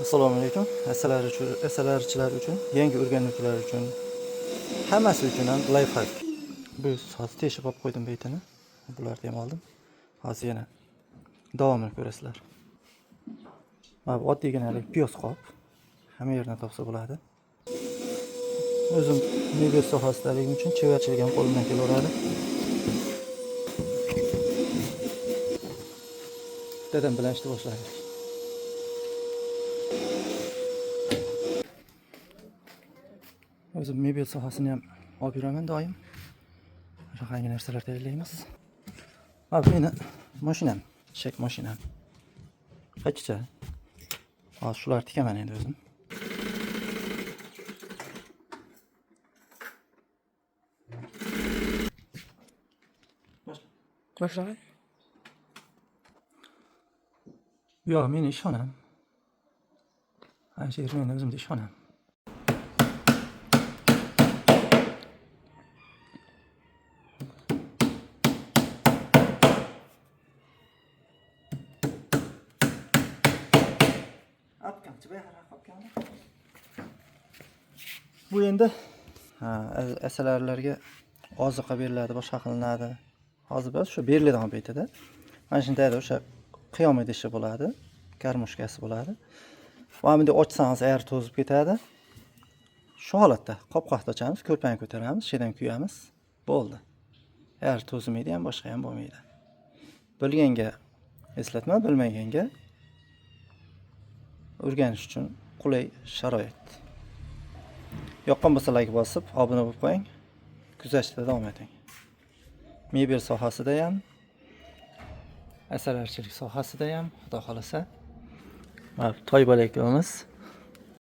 Assalomu alaykum. Asalarichilar uchun, yangi o'rganuvchilar uchun, hammasi uchun ham lifehack. Bu hozir teshib olib qo'ydim betini. Bularni ham oldim. Hozir yana davomini ko'rasizlar. Mana bu oddiygina piyoz qop. Hamma yerdan topsa bo'ladi. O'zim mebel sohasidaligim uchun chevarchilik ham qo'limdan kelaveradi. Dadam bilan ishni boshladik. O'zim mebel sohasini ham olib yuraman doim. Shunaqangi narsalar tayyorlaymiz. Mana bu meni mashinam, shak mashinam. Qachcha? Hozir shularni tikaman endi o'zim. Boshla. Bu yoq meni ishxonam. Ana shu yer meni o'zimni ishxonam. Bu endi asalarilarga oziqa beriladi, boshqa qilinadi. Hozir biz shu beriladigan paytida mana shunday o'sha qiyom idishi bo'ladi, karmoshkasi bo'ladi. Va bunday ochsangiz agar to'zib ketadi. Shu holatda qopqoqni ochamiz, ko'rpani ko'taramiz, shedan kuyamiz. Bo'ldi. Agar to'zimaydi ham, boshqa ham bo'lmaydi. Bilganga eslatma, bilmaganga o'rganish uchun qulay sharoit. Yoqqan bo'lsa like bosib, obuna bo'lib qo'ying. Kuzatishda davom eting. Mebel sohasida ham, asalarichilik sohasida ham, xudo xolasa. Mana toybola ikkovimiz.